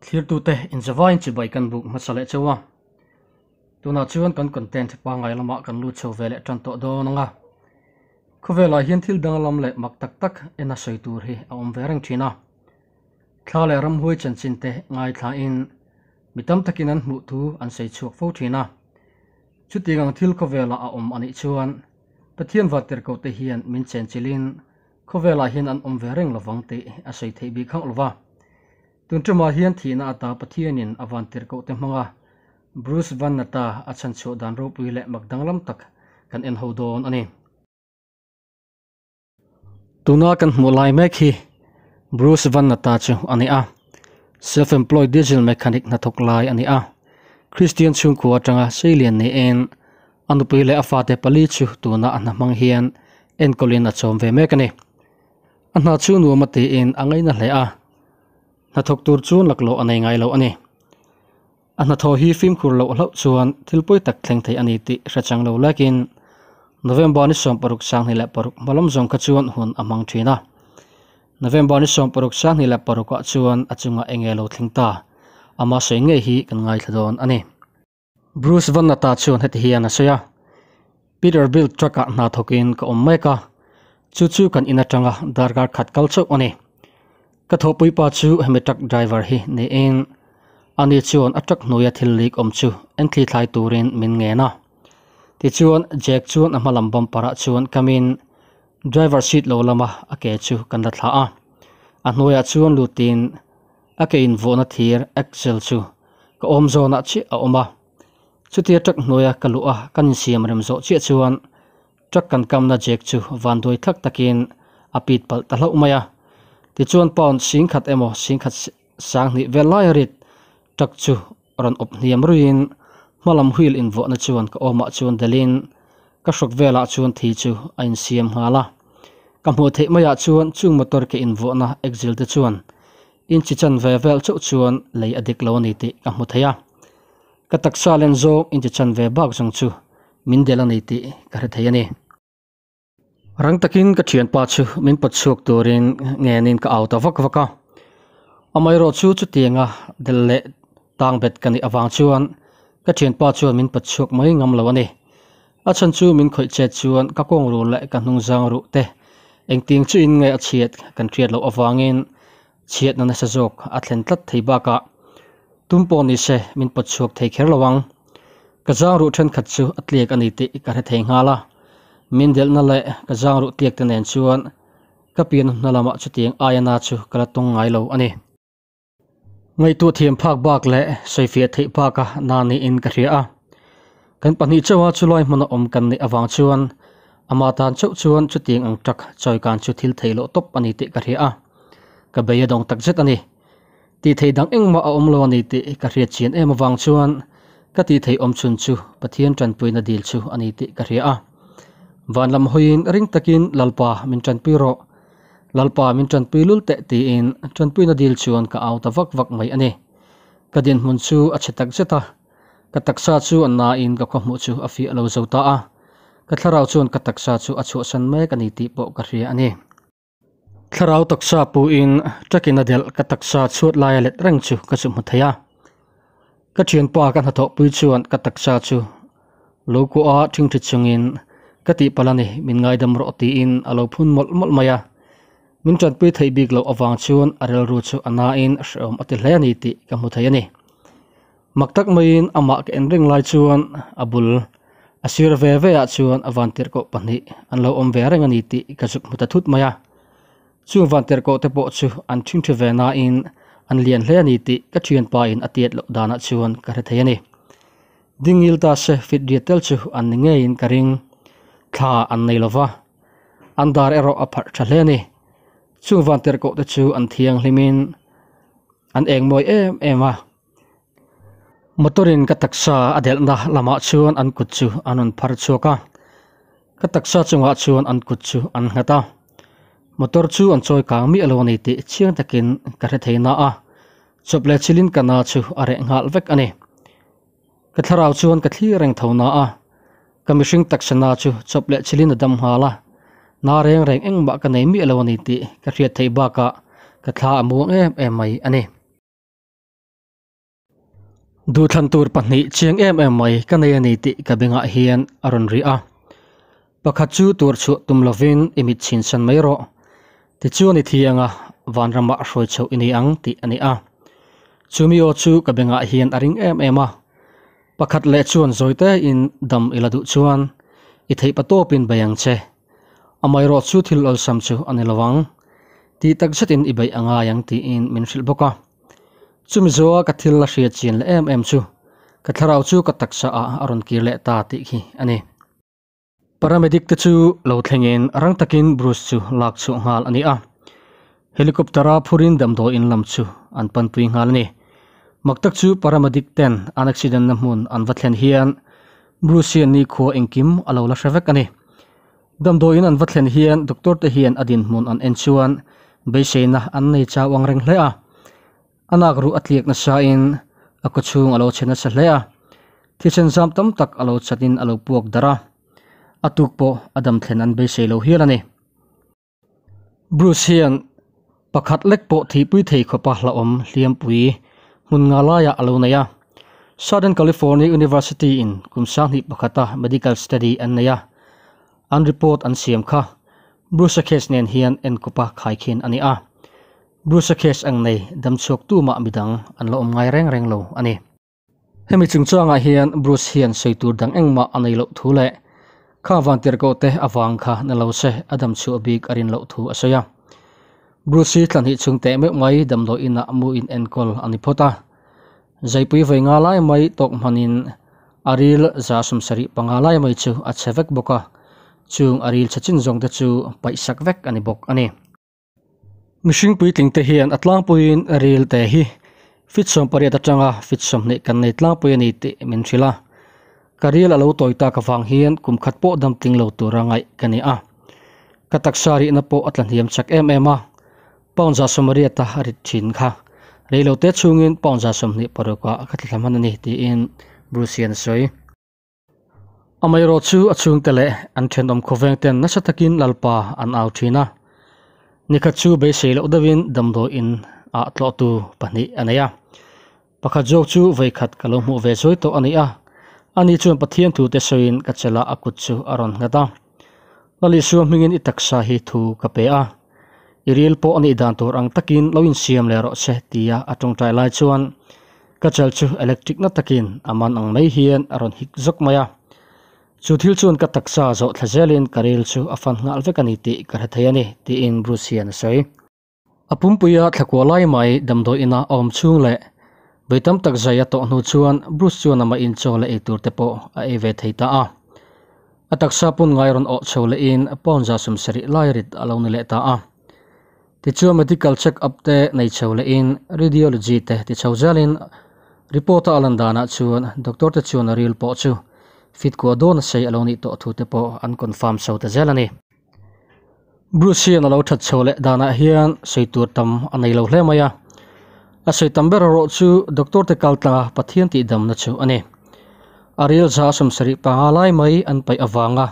Thlirtute inzavain chibai kan buk hmasa leh chauh a, tunah chuan kan content pangngai lamah kan lut chho ve leh tan tawh dawn ang a. Khawvelah hian thil danglam leh mak tak tak ena sawi tur hi a awm ve reng thin a. Thla leh ramhuai chanchin te ngaithlain mi tam takin an hmuh thu an sawi chhuak fo thin a. Chutiang ang thil khawvelah a awm a nih chuan Pathian Vantirhkohte hian min chenchilhin khawvelah hian an awm ve reng lovang tih a sawi theih bik hauh lova. Tun ṭumah hian thihna ata Pathianin a Vantirhkohte hmanga Bruce Van Natta a chhanchhuah dan ropui leh mak danglam tak kan en ho dawn a ni. Tuna kan hmuh lai mek hi Bruce Van Natta chu a ni a, self-employed diesel mechanic hnathawk lai a ni a. Christian chhungkua atanga seilian niin a nupui leh a fate pali chu tuna a hna hmang hian enkawlin a chawm ve mek a ni. A hna chu nuam a tiin a ngaina hle a, hnathawk tur chuan laklawh a nei ngai lo a ni. A hnathawh hi fimkhur loh hlauh chuan thil pawi tak thleng thei a ni tih hre chang lo lekin November ni 16 26 hmalam zawng kha chuan hun a hmang thin a. November ni 16 26 ah chuan a chungah eng nge lo thleng ta? Ama sawi ngei hi kan ngaithla dawn a ni. Bruce Van Natta chuan heti hian a sawi a, Peterbilt truck ah hna thawkin ka awm mek a, chu chu kan in atanga darkar khat kal chauh a ni. Ka thawhpui pa chu hemi truck driver hi niin ani chuan a truck hnuaia thil lik awm chu en thli thlai turin min ngen a. Tichuan Jack chuan a hmalam bumper ah chuan kamin driver seat lo lama a ke chu kan la thlah a. A hnuaiah chuan lutin a ke invuahna thir axle chu ka awm zawnah chiah a awm a. Chutia truck hnuaia ka luh a kan insiam rem zawh chiah chuan Truck kan kamna Jack chu vanduai thlak takin a pit palh ta hlauh mai a. Tichuan pound singkhat emaw singkhat sanghnih vel lai a rit truck chu rawn awp hniam ruiin hmalam wheel invuahna chuan ka awmah chuan delhin ka hrawk velah chuan thi chu a insiam nghal a. Ka hmuh theih maiah chuan chung motor ke invuahna axle te chuan inchi chanve vel chauh chuan lei a dik lo a ni tih ka hmu thei a. Ka taksa len zawng inchi chanve bak zawng chu min del a ni tih ka hre thei a ni. Rang takin ka thianpa chu min pawt chhuak turin ngenin ka au ta vak vak a. Amaherawh chu chutianga del leh tang bet ka nih avang chuan ka thianpa chuan min pawt chhuak mai ngam lo a ni. A chhan chu min khawih chet chuan ka kawng ru leh ka hnung zang ruh te engting chu in nge a chhiat kan hriat loh avangin chhiatna nasa zawk a thlen tlat thei bakah tum pawh ni se min pawt chhuak thei kher lo ang. Ka zang ruh thenkhat chu a tliak a ni tih ka hre thei nghal a, min delhna leh ka zang ruh tliak te nen chuan ka pian hna lamah chutiang aia na chu ka la tawng ngai lo a ni. Ngaihtuah thiam phak bak leh sawifiah theih baka na niin ka hria a, kan pahnih chauha chulai hmuna awm kan nih avang chuan ama tan chauh chuan chutiang ang tak chawikan chu thil theih loh tawp a ni tih ka hria a, ka bei a dawng takzet a ni. Tih theih dang engmah a awm lo a ni tih ka hriat chian em avang chuan ka tih theih awm chhun chu Pathian tanpuina dil chu a ni tih ka hria a. Van lam hawiin ring takin Lalpa min tanpui rawh, Lalpa min tanpui lul teh tiin tanpuina dil chuan ka au ta vak vak mai a ni. Ka dinhmun chu a chhe tak zet a, ka taksa chu a nain ka khawhmuh chu a fiah lo zo ta a, ka thlarau chuan ka taksa chu a chhuahsan mek a ni tih pawh ka hria a ni. Thlarau taksa puhin takin a delh ka taksa chhuat laia let reng chu ka chu hmu thei a. Ka thianpa ka hnathawhpui chuan ka taksa chu lo kuah a thingthi chungin ka tihpalh a ni min ngaidam rawh tiin a lo phun mawlh mawlh mai a. Min tanpui theih bik loh avang chuan a rilru chu a nain hrehawm a ti hle a ni tih ka hmu thei a ni. Mak tak maiin amah ka en reng lai chuan a bul a sir ve ve ah chuan a vantirhkoh pahnih an lo awm ve reng a ni tih ka zuk hmu ta thut mai a. Chung vantirhkoh te pawh chu an ṭhingṭhi ve nain an lian hle a ni tih ka ṭhianpa in a tiat loh danah chuan ka hre thei a ni. Dingil ta se fit riat tel chu an ni ngeiin ka ring. Thla an nei lova, an dar erawh a pharh ṭha hle a ni. Chung vantirhkoh te chu an thianghlimin an eng mawi em em a. Motor in ka taksa a delhna lamah chuan an kut chu an rawn phar chhuak a, ka taksa chungah chuan an kut chu an nghat a, motor chu an chawi kang miah lo a ni tih chiang takin ka hre thei na a, chawp leh chilin ka na chu a reh nghal vek a ni. Ka thlarau chuan ka thlir reng tho na a, ka mihring taksa na chu chawp leh chilin a dam nghal a, na reng reng engmah ka nei miah lo a ni tih ka hriat theih bakah ka thla a muang em em mai a ni. Duhthlan tur pahnih chiang em em mai ka nei a ni tih ka bengah hian a rawn ri a. Pakhat chu tur chhuah tum lovin i mit chhinsan mai rawh. Tichuan i thi anga vanramah hruai chhoh i ni ang tih a ni a. Chumi aw chu ka bengah hian a ring em em a. Pakhat leh chuan zawite in dam i la duh chuan i theih patawpin bei ang che. Amaherawh chu thil awlsam chu a ni lo ang. Tih tak zetin i beih a ngai ang tiin min hrilh bawk a. Chumi zawa ka thil la hriat chian leh em em chu ka thlarau chu ka taksa ah a rawn kir leh ta tih khi a ni. Paramedic te chu lo thlengin rang takin Bruce chu lak chhuah nghal a ni a. Helicopter a phurin damdawiin lam chu an panpui nghal a ni. Mak tak chu paramedic ten an accident na hmun an va thlen hian Bruce hian nikhua engkim a lo la hre vek a ni. Damdawiin an va thlen hian doctor te hian a dinhmun an en chuan beiseina an nei chau ang reng hle a. A nak ruh a tliak nasain a kawchhung a lo chhe nasa hle a, thisen zam tam tak a lo chatin a lo puak darh a, a tuk pawh a dam thlen an beisei lo hial a ni. Bruce hian pakhat lek pawh thihpui thei khawpa hlauhawm hliampui hmun nga laiah a lo nei a. Southern California University in kum sanghnih pakhata medical study an nei a, an report an siam kha Bruce-a case nen hian enkawpa khaikhin a ni a. Bruce-a case ang nei damchhuak tu mah midang an la awm ngai reng reng lo a ni. Hemi chungchangah hian Bruce hian sawi tur dang engmah a nei loh thu leh kha vantirhkoh te avang kha na lo se a damchhuah bik a rin loh thu a sawi a. Bruce hi thlanhnih chung teh meuh mai damdawi inah mu in enkawl a ni phawt a. Zaipui vawi nga lai mai tawk hmanin a ril 75 lai mai chu a chhe vek bawk a, chung a ril chhe chin zawng te chu paihsak vek a ni bawk a ni. Mihring puitling te hian a tlangpuiin ril te hi feet 18 atanga feet 20 kan nei tlangpui a ni tih min hrilh a. Ka ril a lo tawi tak avang hian kum khat pawh dam tling lo tura ngaih ka ni a. Ka taksa rihna pawh a tla hniam chak em em a, pound 80 a rit thin kha rei lo te chhungin pound 26 ah ka tla thla hman a ni tiin Bruce hian a sawi. Amaherawh chu a chhungte leh an thenawm khawveng ten nasa takin Lalpa an au thin a. Nikhat chu beisei loh deuhin damdawiin ah tlawhtu pahnih a nei a. Pakhat zawk chu vawikhat ka lo hmuh ve zawi tawh a ni a. Ani chuan Pathian thute sawiin ka chelh a kut chu a rawn nghat a. Lal Isua hmingin i taksa hi thu ka pe a. I ril pawh a nih dan tur ang takin lo insiam leh rawh se tia a tawngtai lai chuan ka chal chu electric na takin a man ang mai hian a rawn hik zawk mai a. Chu thil chuan ka taksa zawh thla zelin ka ril chu a fan nghal vek a ni tih ka hre thei a ni, tiin Bruce hian a sawi. A pumpuia thlakua lai mai damdawi ina a awm chhung leh bei tam tak zai a tawh hnu chuan Bruce chuan amah inchaw leh eitur te pawh a ei ve thei ta a. A taksa pun ngai rawn awh chho lehin pound 70 lai rit a lo ni leh ta a. Tichuan medical check up te nei chho lehin radiology te ti chho zelin report a a lan danah chuan doctor te chuan a ril pawh chu fit kuah dawn a sei a lo nih tawh thu te pawh an confirm chho ta zel a ni. Bruce hian a lo that chho leh danah hian sawi tur tam a nei lo hle mai a. A sawi tam ber erawh chu doctor te kal tlanga Pathian tih damna chu a ni. A ril 75 lai mai an paih avanga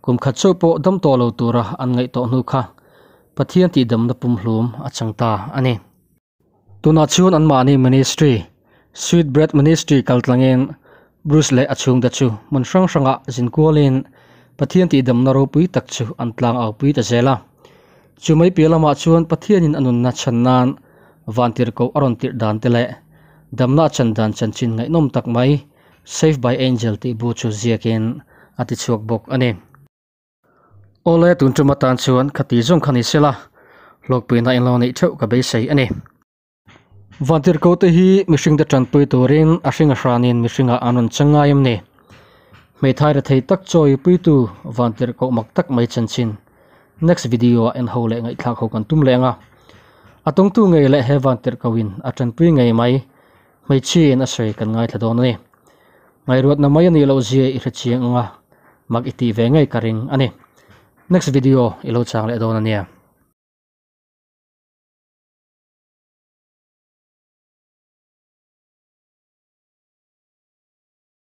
kum khat chauh pawh dam tawh lo tura an ngaih tawh hnu kha Pathian tih damna pumhlum a chang ta a ni. Tunah chuan anmahni ministry, Sweet Bread Ministry kal tlangin Bruce leh a chhungte chu hmun hrang hrangah zin kualin Pathian tihdamna ropui tak chu an tlang au pui ta zel a. Chu mai piah lamah chuan Pathianin a nunna chhan nan vantirhkoh a rawn tirh dan te leh damna a chan dan chanchin ngaihnawm tak mai Saved by Angel tih bu chu ziakin a tichhuak bawk a ni. Awle tun tum atan chuan khati zawng kha ni sela, hlawkpuina englo neih theuh ka beisei a ni. Vantirhkoh te hi mihring te tanpui turin a hring a hranin mihringah an rawn chang ngai em ni? Hmeithai rethei tak chawi puitu vantirhkoh mak tak mai chanchin next video ah en ho leh ngaihthlak ho kan tum leh ang a. A tawngtu ngei leh he vantirhkohin a tanpui ngei mai hmeichhiain a sawi kan ngaithla dawn a ni. Ngaihruatna mai a nih loh zia i hre chiang ang a, mak i tih ve ngei ka ring a ni. Next video i lo chang leh dawn a nia.